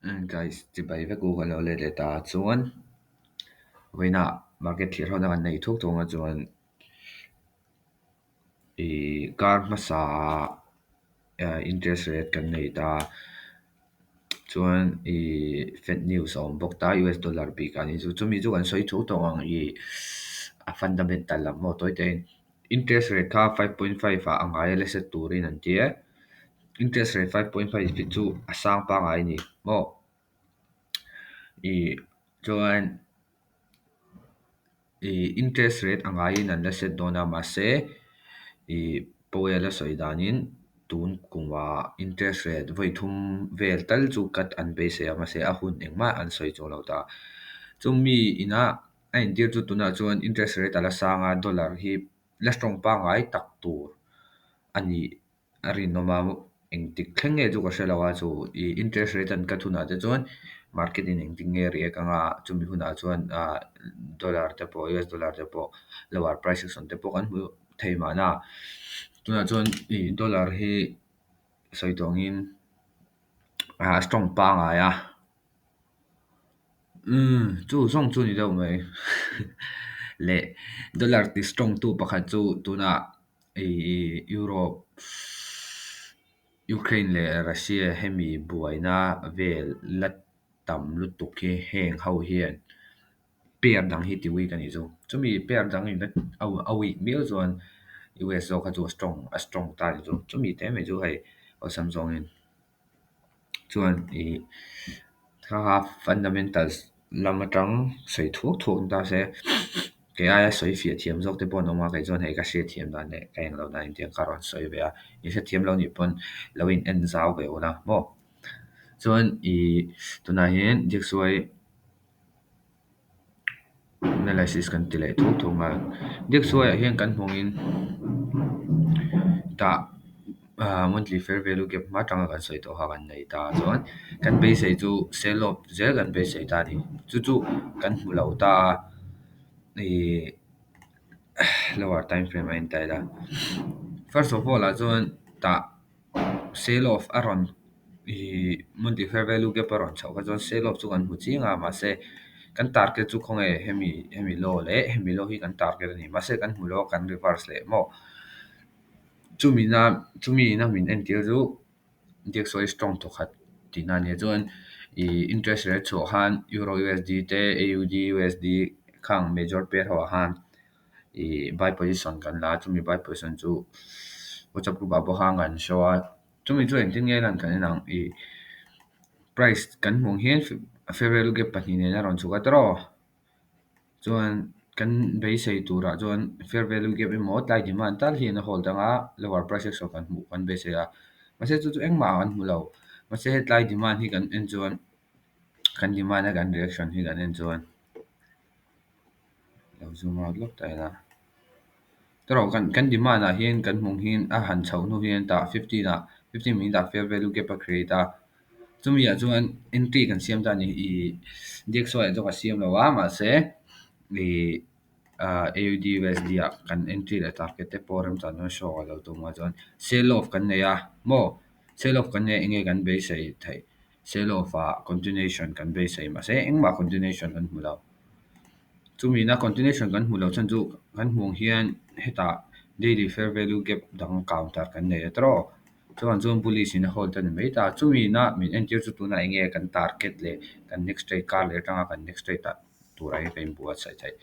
Guys, chibai vek u kan lo let leh ta chuan vawiinah market thlir ho na kan nei thuk thung a chuan ih kar hmasa ah interest rate kan nei ta chuan ih fed news a awm bawk ta U_S dollar bik a ni chu chumi chu kan sawi thuk tawh ang ih a fundamental lam maw tawi te in interest rate kha 5.5 ah a ngai a la set turin an ti a interest rate 5.5 hi chu a sang pangngai a ni maw ih chuan ih interest rate a ngaiin an la set dawn a mahse ih Powell a sawi danin tun kumah interest rate vawi thum vel tal chu cut an beisei a mahse a hun engmah an sawi chuang lo ta chumi inah a entir chu tunah chuan interest rate a la sang a dollar hi la strong pangngai tak tur a nih a rinawm a engtik thleng nge chu ka hre lo a chu ih interest rate an cut hunah te chuan market in engtin nge react anga chumi hunah chuan ah dollar te pawh U_S dollar te pawh lower price action te pawh kan hmu thei mahna tunah chuan ih dollar hi sawi tawh angin ah strong pangngai a umm chu zawng chu ni deuh mai leh dollar ti strong tu pakhat chu tunah ih Europe Ukraine leh Russia hemi buaina vel la tam lutuk hi heng ho hian pair dang hi ti weak a nih chu chumi pair dang in a weak miau chuan U_S zawk kha chu a strong ta ni chu chumi te mai chu hei awlsam zawngin chuan ih kha fundamentals lam atang sawi thuak thuak ni ta se kei aia sawi fiah thiam zawk te pawh an awm a kei chuan hei ka hriat thiam dan leh ka englo dan in tiang ka rawn sawi ve a in hrethiam lo nih pawn lo in en zau ve ula maw chuan ih tunah hian D_X_Y analysis kan ti leh thuk thung a D_X_Y ah hian kan hmuh angin tah ah monthly fair value gap hma atanga kan sawi tawh kha kan nei ta chuan kan beisei chu sell off zel kan beisei ta a ni chu chu kan hmu lo ta a ih lower time frame a en ta ila first of all ah chuan tah sell off a rawn ih monthly fair value gap a rawn chhoh kha chuan sell off chu kan hmu chiang a mahse kan target chu khawnge hemi hemi low leh hemi low hi kan target a ni mahse kan hmu lo a kan reverse leh maw chumi na chumi ina min entir chu D_X_Y strong thawkhat tihna a ni a chuan ih interest rate chhuah khan euro U_S_D te A_U_D U_S_D khang major pair ho ah khan ih buy position kan la a chumi buy position chu WhatsApp group ah pawh khan kan show a chumi chu engtin nge lan kan en ang ih price kan hmuh ang hian fair value gap pahnih nen a rawn chhuk a tiraw chuan kan beisei turah chuan fair value gap emaw tlai demand tal hian a hold anga lower price action kan hmuh kan beisei a mahse chu chu engmah kan hmu lo mahse tlai demand hi kan en chuan kan demand a kan reaction hi kan en chuan lo zoom out lawk ta ila tiraw kan kan demand ah hian kan hmuh ang hian a han chhoh hnu hian tah 15 ah 15 minute ah fair value gap a create a chumi ah chuan entry kan siam ta a ni ih D_X_Y ah chuan ka siam lo a mahse ih ah A_U_D U_S_D ah kan entry leh target te pawh remchang chuan show a lo tum a chuan sell off kan nei a maw sell off kan nei a enge kan beisei theih sell off ah continuation kan beisei mahse engmah continuation kan hmu lo chumi na continuation kan hmu lo chhan chu kan hmuh ang hian hetah daily fair value gap dang counter kan nei a tiraw chuan chuan bullish in a hold a ni mai ta chumi na min entir chu tunah enge kan target leh kan next trade kar leh atanga kan next trade ah turah hian kan inbuatsaih theih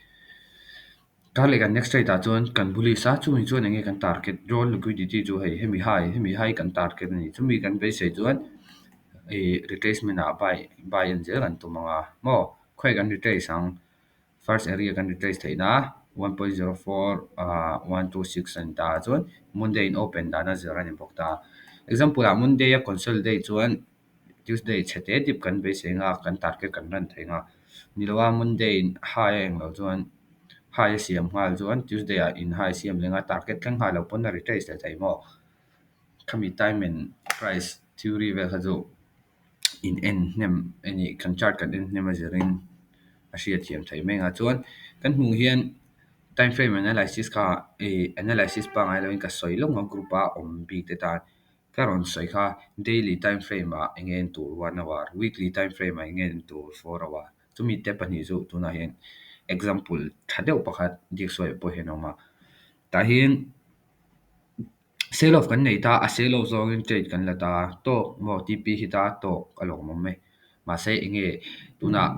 kar leh kan next trade ah chuan kan bullish a chumi chuan enge kan target draw liquidity chu hei hemi high hemi high kan target a ni chumi kan beisei chuan ih retracement ah buy buy en zel kan tum anga maw khawi kan retrace ang first area kan retrace theih na 1.04 ah 126 a ni ta chuan Monday in open dan a zir a ni bawk ta example ah Monday a consolidate chuan Tuesday chhe te dip kan beisei anga kan target kan run thei anga niloa Monday in high a englo chuan high a siam nghal chuan Tuesday ah in high siam leh anga target thleng nghal lo pawn a retrace leh thei maw khami time and price theory vel kha chu in en hnem ani kan chart kan en hnem a zirin a hriat thiam thei mai anga chuan kan hmuh hian time frame analysis kha ih analysis pangngai loin ka sawi lawk ang group a awm bik te tan. Ka rawn sawi kha daily time frame ah eng nge en tur 1 hour, weekly time frame ah eng nge en tur 4 hour. Chumi te pahnih chu tunah hian example tha deuh pakhat DXY ah pawh hian a awm a. Tah hian sell off kan nei ta, a sell off zawngin trade kan la ta tawk maw TP hi ta tawk a lawmawm e. Mahse eng nge tunah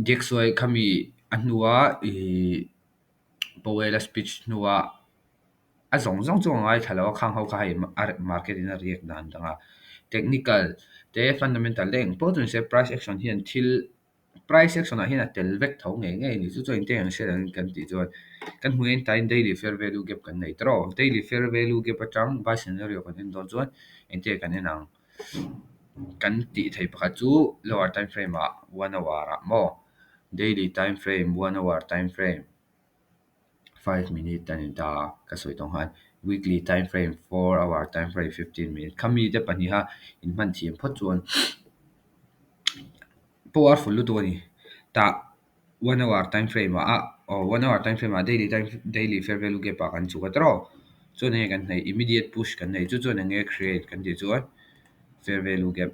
DXY khami a hnua ih Powell-a speech hnuah a zawng zawng chu a ngaithla lo a, khang ho kha hei market in a react dan dang a. Technical te fundamental te engpawh chu nise price action hian thil price action ah hian a tel vek tho ngei ngei a ni. Chu chuan engtin an hriat ang kan tih chuan kan hmuh hian tain daily fair value gap kan nei tawh. Daily fair value gap atang buy scenario kan en dawn chuan engtin kan en ang. Kan tih theih pakhat chu lower time frame ah 1 hour ah maw daily time frame, 1 hour time frame, 5 minute ani ta ka sawi tawh khan weekly time frame, 4 hour time frame, 15 minute khami te pahniha in hman thiam phawt chuan powerful lutuk a ni. Tah 1 hour time frame ah aw 1 hour time frame ah daily fair value gap ah kan chuk a tawh. Chuan enge kan nei immediate push kan nei chu chuan enge create kan tih chuan fair value gap.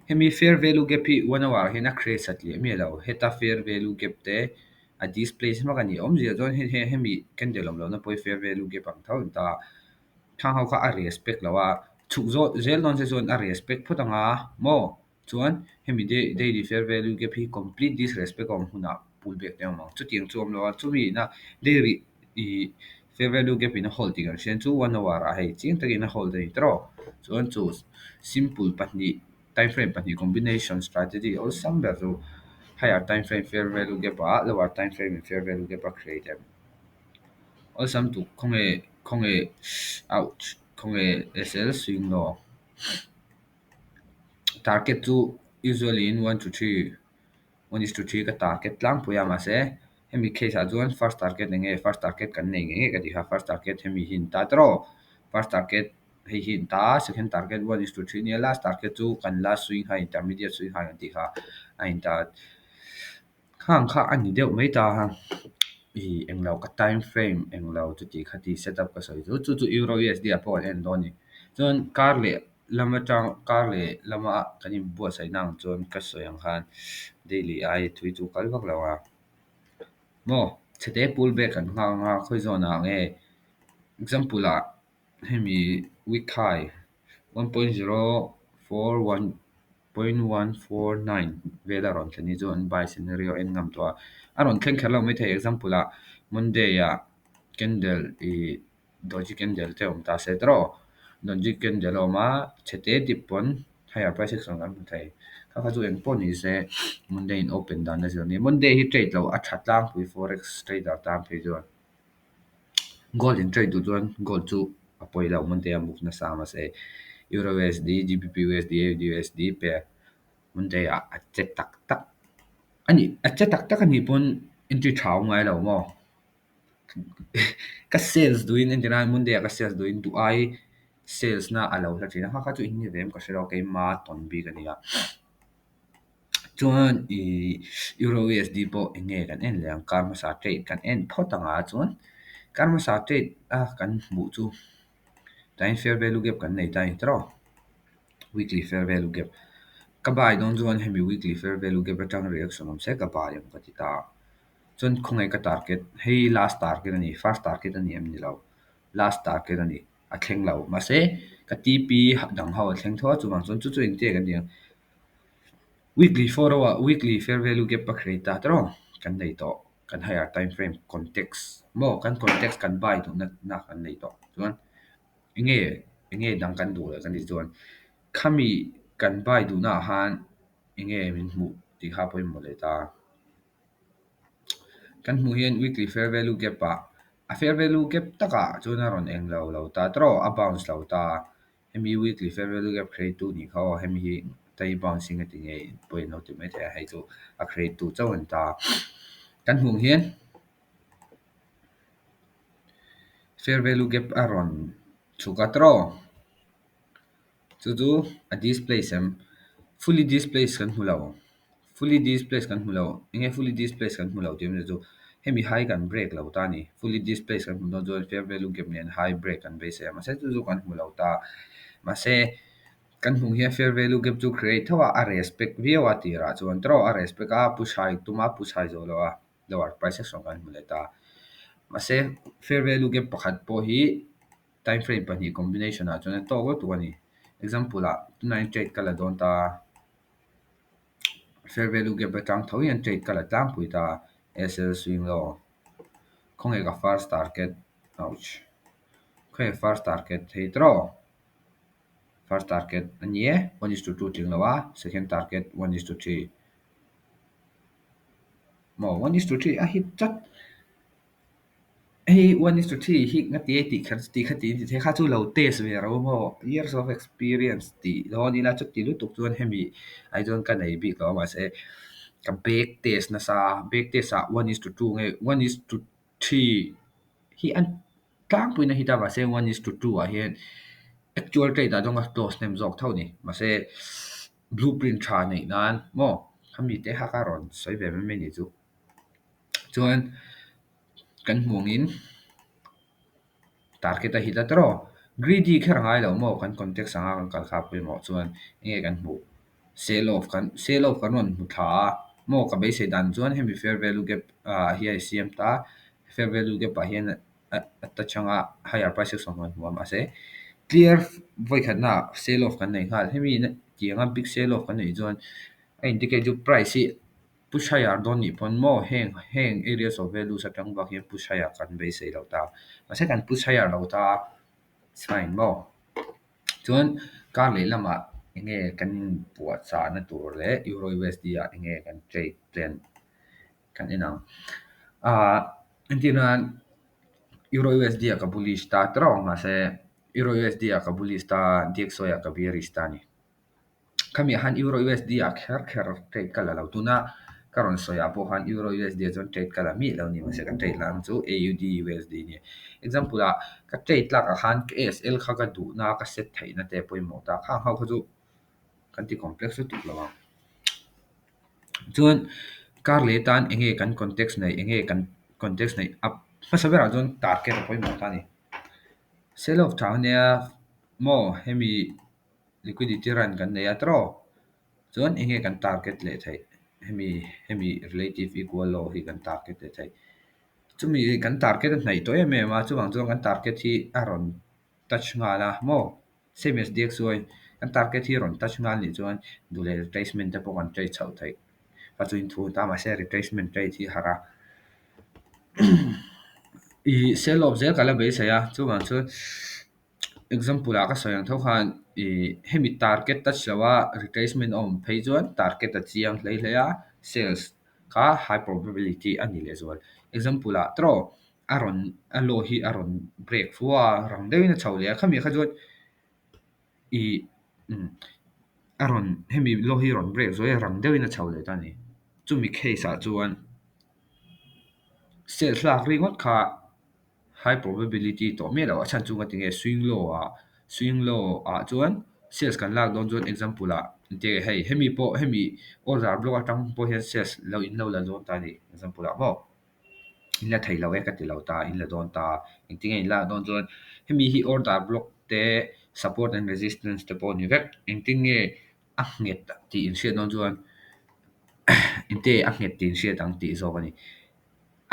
Hemi fair value gap hi 1 hour hian a create satliah miah lo. Heta fair value gap te a displace hmak a ni. Awmzia chuan hemi candle awm lohna pawh hi fair value gap ang tho an ta. Khang ho kha a respect lo a, chhuk zawh zel dawn se chuan a respect phawt anga maw. Chuan hemi daily fair value gap hi complete disrespect a awm hunah pullback te awm ang. Chutiang chu awm lo a, chumi na daily ih fair value gap in a hold tih kan hriat chu 1 hour ah hei chiang takin a hold a ni tawh. Chuan chu simple pahnih time frame pahnih combination strategy awlsam ber chu higher time frame fair value gap ah lower time frame in fair value gap a create em. Awlsam tuk khawnge ouch khawnge SL swing low. Target chu usually in 1 to 3, 1:3 ka target tlangpui a, mahse hemi case ah chuan first target enge first target kan nei ngei ngei ka ti kha. First target hemi hi an ta tawh. First target hei hi an ta, second target 1:3 nia, last target chu kan last swing high, intermediate swing high an tih kha a in ta. Khang kha a ni deuh mai ta. Ih englo ka time frame englo chuti khati setup ka sawi chu chu chu Euro USD ah pawh kan en dawn a ni. Chuan kar leh lam atang kar leh lama kan inbuatsaih na ang chuan ka sawi ang khan daily ai thui chu kal vak lo a. Maw chhete pullback kan nghak anga khawi zawn ah nge example ah hemi week high 1.041.149 vel a rawn thlen hi chu an buy scenario en ngam tawh a. A rawn thleng kher lo mai thei, example ah Monday ah candle ih doji candle te awm ta se tawh. Doji candle a awm a, chhete dip pawn higher price action kan hmu thei. Kha kha chu engpawh ni se Monday in open dan a zir a ni. Monday hi trade lo a tha tlangpui forex trader tan phei chuan. Gold in trade duh chuan gold chu a pawi lo Monday a move nasa mahse Euro USD, GBP USD, AUD USD pair Monday ah a che tak tak ani a che tak tak anih pawn entry tha awm ngai lo maw. Ka sales duhin entirna Monday ah ka sales duhin duh ai sales na a lo hla thin a, kha kha chu in ni ve em ka hre lo keima tawn bik a nia. Chuan ih Euro USD pawh eng nge kan en leh ang kar hmasa trade kan en phawt anga chuan kar hmasa trade a kan hmuh chu tain fair value gap kan nei ta a ni tawh. Weekly fair value gap ka buy dawn chuan hemi weekly fair value gap atang reaction awm se ka buy ang ka ti ta. Chuan khawnge ka target hei last target a ni, first target a ni em ni lo, last target a ni a thleng lo mahse ka TP dang ho a thleng tho a chuvang chuan chu chu engtia kan ti ang. Weekly 4 hour weekly fair value gap a create ta tawh kan nei tawh kan higher time frame context maw kan context kan buy duhna na kan nei tawh chuan enge dang kan duh leh kan tih chuan khami kan buy duhna ah khan enge min hmuh tih kha pawimawh leh ta. Kan hmuh hian weekly fair value gap ah a fair value gap takah chuan a rawn eng lo lo ta tawh a bounce lo ta. Hemi weekly fair value gap create tu nih kha aw hemi hi tai bouncing a ti ngei pawhin lo ti mai thei a, hei chu a create tu chauh a ni ta. Kan hmuh hian fair value gap a rawn chhuk a tawh. Chu chu a displace em fully displace kan hmu lo, fully displace kan hmu lo enge fully displace kan hmu lo tih awmzia chu Hemi high kan break lo ta a ni. Fully displace kan hmuh dawn chuan fair value gap nen high break kan beisei a, mahse chu chu kan hmu lo ta. Mahse kan hmuh hian fair value gap chu create tho a, a respect viau a tirah chuan tawrh a respect a, push high tum a, push high zawh lo a, lower price action kan hmu leh ta. Mahse fair value gap pakhat pawh hi time frame pahnih combination ah chuan a tawk lutuk a ni. Example ah tunah hian trade ka la dawn ta a, fair value gap atang tho hian trade ka la tlangpui ta a, SL swing low khawnge ka first target ouch khawnge first target thei tawrh aw first target a ni e 1:2 tling lo a second target 1:3 maw 1:3 a hit chat. Hei 1:3 hi nga ti e tih kher tih kha tiin ti thei kha chu lo test ve ro maw years of experience tih dawn ila chuti lutuk chuan hemi ai chuan ka nei bik lo a mahse ka back test nasa back test ah 1:2 nge 1:3 hi an tlangpuiin a hit a mahse 1:2 ah hian actual trade ah chuan ka close hnem zawk tho a ni mahse blueprint tha neih nan maw khami te kha ka rawn sawi ve mai mai a nih chu. Chuan kan hmuh angin target a hit a tawrh aw. Greedy kher a ngai lo maw kan context anga kan kal kha pawimawh chuan enge kan hmuh sell off kan sell off kan rawn hmu thla a maw ka beisei dan chuan hemi fair value gap ah hian a siam ta fair value gap ah hian a touch anga higher price action kan hmu a mahse clear vawikhatna ah sell off kan nei nghal hemi tianga big sell off kan neih chuan a indicate chu price hi Push higher dawn nih pawn maw heng heng areas of values atang bak hian push higher kan beisei lo ta. Mahse kan push higher lo ta it's fine maw. Chuan kar lehlamah enge kan inpuahchahna tur leh Euro USD ah enge kan trade plan kan en ang. Ahh entirnan Euro USD ah ka bullish ta tawrh ang mahse Euro USD ah ka bullish ta DXY ah ka bearish ta a ni. Khami ah khan Euro USD ah kher kher trade ka la lo. Tuna ka rawn sawi ah pawh khan Euro USD ah chuan trade ka la miah lo a ni. Mahse ka trade lam chu AUD USD a ni. Example ah ka trade tlak ah khan ka SL kha ka duhna ka set theihna te pawimawh ta. Khang ho kha chu kan ti complex lutuk lo ang. Chuan kar leh tan eng nge kan context neih eng nge kan context neih a hmasa berah chuan target a pawimawh ta a ni. Sell off tha ania maw hemi. Liquidity run kan nei a tawrh chuan eng nge kan target leh theih hemi hemi relative equal low hi kan target leh theih chumi kan target a hnaih tawh em em a chuvang chuan kan target hi a rawn touch nghal a maw same as DXY kan target hi a rawn touch nghal nih chuan duh leh retracement te pawh kan trade chhoh theih a chu inthu ta mahse retracement trade hi a harh a ih sell off zel ka la beisei a chuvang chuan. Example ah ka sawi ang tho khan ih hemi target touch lo a retracement a awm phei chuan target a chiang hlei hlei a sales kha high probability a ni leh zual. Example ah tawrh a rawn a low hi a rawn break fu a rang deuhin a chho leh a khami kha chuan ih umm a rawn hemi low hi a rawn break zuai a rang deuhin a chho leh ta a ni. Chumi case ah chuan sales lak ringawt kha. High probability tawh miah loh a chhan chu ngatinge swing low ah swing low ah chuan sales kan lak dawn chuan example ah engtin nge hei hemi pawh hemi order block atang pawh hian sales lo in lo la dawn ta a ni example ah maw in la thei lo e ka ti lo ta in la dawn ta engtin nge in lak dawn chuan hemi hi order block te support and resistance te pawh a ni vek engtin nge a nghet tih in hriat dawn chuan engtin nge a nghet tih in hriat ang tih zawk a ni.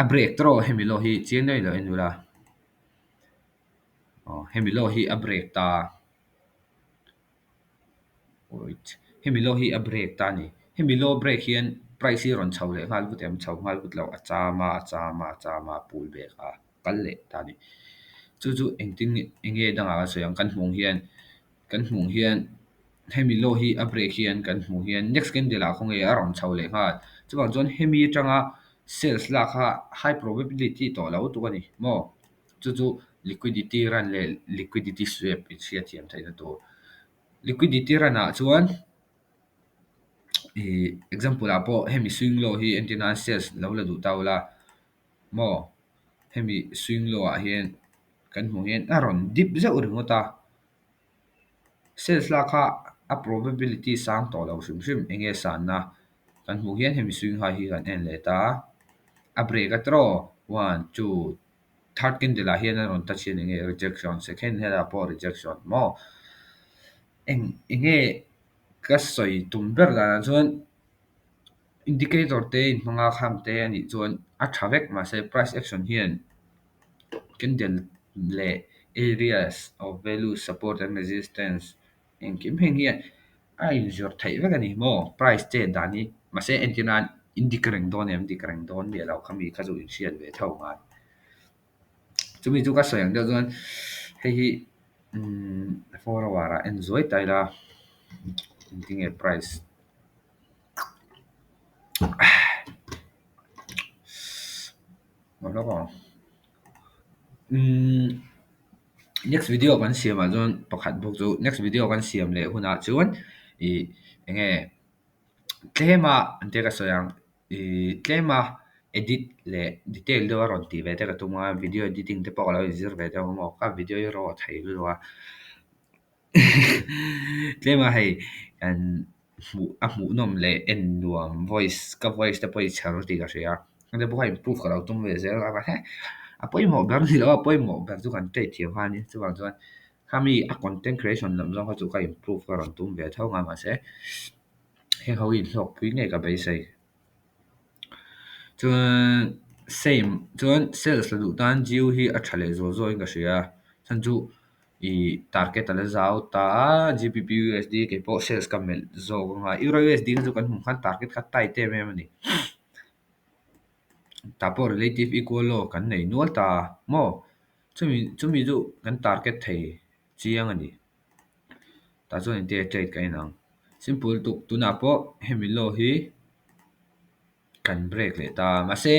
A break tawrh hemi loh hi chiang daih lo en ula aw hemi loh hi a break ta wait hemi loh hi a break ta a ni hemi loh break hian price hi a rawn chho leh nghal vut em chho nghal vut lo a cham a a cham a a cham a a pull back a kal leh ta a ni chu chu engtin nge eng nge dangah kan sawi ang kan hmuh ang hian kan hmuh ang hian hemi loh hi a break hian kan hmuh hian next candle ah khawnge a rawn chho leh nghal chuvang chuan hemi atanga sales lak kha high probability tawh lo tuk a ni maw chu chu liquidity run leh liquidity sweep in hriatthiam theihna tur liquidity run ah chuan ih example ah pawh hemi swing low hi entir nan sales lo la duh ta ula maw hemi swing low ah hian kan hmuh hian a rawn dip zeuh ringawt a. Sales lak kha a probability sang tawh lo hrim hrim eng nge sanna kan hmuh hian hemi swing high hi kan en leh ta a. A break a tiraw? One, two, third candle ah hian a rawn touch hian eng nge rejection, second hetah pawh rejection maw? Eng eng nge ka sawi tum ber danah chuan indicator te inhmanga kham te a nih chuan a tha vek mahse price action hian candle leh areas of value support and resistance engkim heng hian a inzir theih vek a ni maw price chet dan hi mahse entir nan in dik reng dawn em dik reng dawn miah lo khami kha chu inhriat ve tho ngai. Chumi chu ka sawi ang deuh chuan hei hi 4 hour ah en zuai ta ila engtinge price Next video kan siam ah chuan pakhat bawk chu next video kan siam leh hunah chuan ih enge tlema ante ka sawi ang ih tlema edit leh detail deuh a rawn tih ve te ka tum a video editing te pawh ka lo inzir ve deuh ang maw ka video hi raw thei lutuk a tlema hei kan hmuh a hmuhnawm leh en nuam voice ka voice te pawh i chher tih ka hria heng te pawh kha improve ka lo tum ve zel a a pawimawh ber ni lo a pawimawh ber chu kan trade thiam kha a ni chuvang chuan khami a content creation lam zawng kha chu ka improve ka rawn tum ve tho nga mahse heng ho hi inhlawkpui ngei ka beisei. Chuan same chuan sales la duh tan GU hi a tha leh zual zawk in ka hria chhan chu ih target a la zau ta a G_B_P U_S_D keipawh sales ka melh zawk anga Euro U_S_D kha chu kan hmuh khan target kha tight em em a ni. Tah pawh relative equal low kan nei nual ta maw chumi chumi chu kan target thei chiang a ni. Tah chuan engtin nge trade ka en ang simple tuk tunah pawh hemi low hi kan break leh ta mahse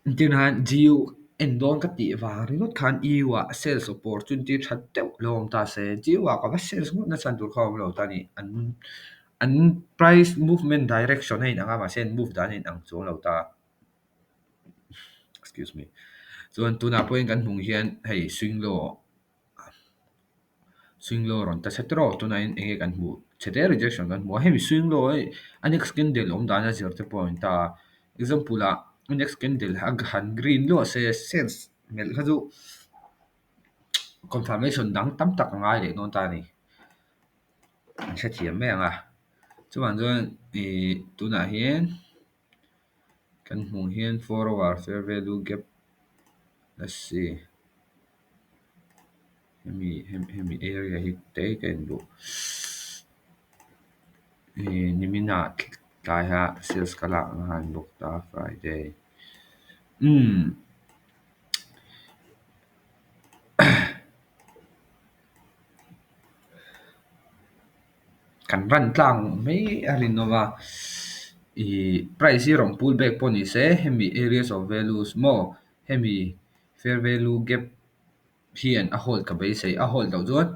entir nan G_U en dawn ka tih vang ringawt khan E_U ah sales opportunity tha deuh lo awm ta se G_U ah ka va sales ngawt na chhan tur kha a awm lo ta a ni an an price movement direction a inang a mahse an move dan a inang chuang lo ta excuse me chuan tunah pawhin kan hmuh hian hei swing low swing low rawn ta che tawh tunah hian eng nge kan hmuh chhe te rejection kan hmu a hemi swing low hi a next candle awm dan a zir te pawh a ni ta example ah a next candle a han green luah se sales melh kha chu confirmation dang tam tak a ngai leh dawn ta a ni an hrethiam mai ang a chuvang chuan ih tunah hian kan hmuh hian 4 hour fair value gap let's see hemi hemi area hi te ka en duh ih niminah tlaiah sales ka lak na khan bawk ta Friday umm kan run tlang mai a rinawm a ih price hi rawn pull back pawh ni se hemi areas of values maw hemi fair value gap hian a hold ka beisei a hold loh chuan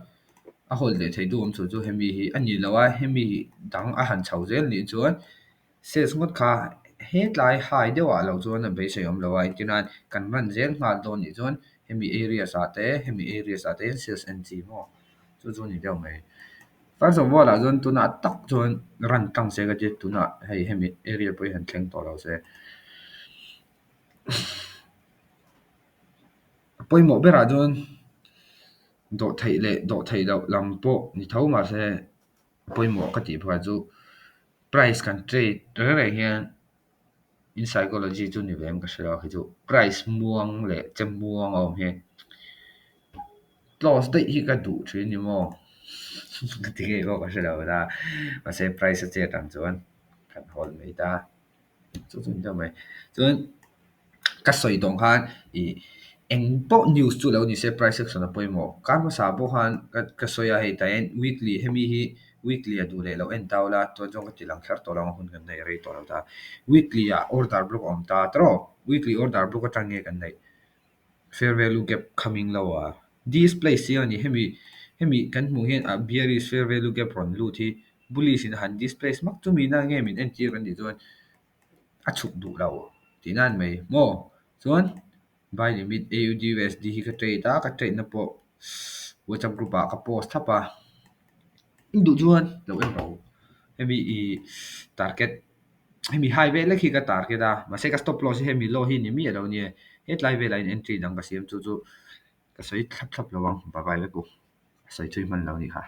a hold leh thei tu awm chhun chu hemi hi a ni lo a hemi dang a han chho zel nih chuan sales ngawt kha hetlai high deuh ah lo chuan a beisei awm lo a entir nan kan run zel nghal dawn nih chuan hemi areas ah te hemi areas ah te hian sales en chi maw chu chu a ni deuh mai. First of all ah chuan tunah tak chuan run tlang se ka tia tunah hei hemi area pawh hi han thleng tawh lo se. A pawimawh berah chuan dawh theih leh dawh theih loh lam pawh ni tho mahse pawimawh ka tih phah chu price kan trade reng reng hian in psychology chu ni ve em ka hre lo khi chu price muang leh che muang a awm hian close daih hi ka duh thin ni maw ka ti ngei pawh ka hre lo ta mahse price a chet ang chuan kan hold mai ta chu chu ni deuh mai chuan ka sawi tawh khan ih eng pawh news chu lo ni se price action a pawimawh kar hmasa pawh khan ka sawi a hei tah hian weekly hemi hi weekly a duh leh loh en ta ula chuan chuan ka ti lang kher tawh lo ang hun kan nei rei tawh lo ta weekly ah order block a awm ta tawh weekly order block atang nge kan neih fair value gap coming lo a this place hi a ni hemi hemi kan hmuh hian a bearish fair value gap rawn lut hi bullish in a han displace mak chumi na nge min entir kan tih chuan a chhuk duh lo tih nan mai maw chuan buy limit A_U_D U_S_D hi ka trade a ka trade na pawh whatsapp group ah ka post thlap a in duh chuan lo en rawh u hemi ih target. Hemi high vel lek hi ka target a, mahse ka stop loss hi hemi low hi ni miah lo nia. Hetlai velah hian entry dang ka siam chu chu ka sawi thlap thlap lo ang, bye bye vek u. Sawi thui hman lo ni kha.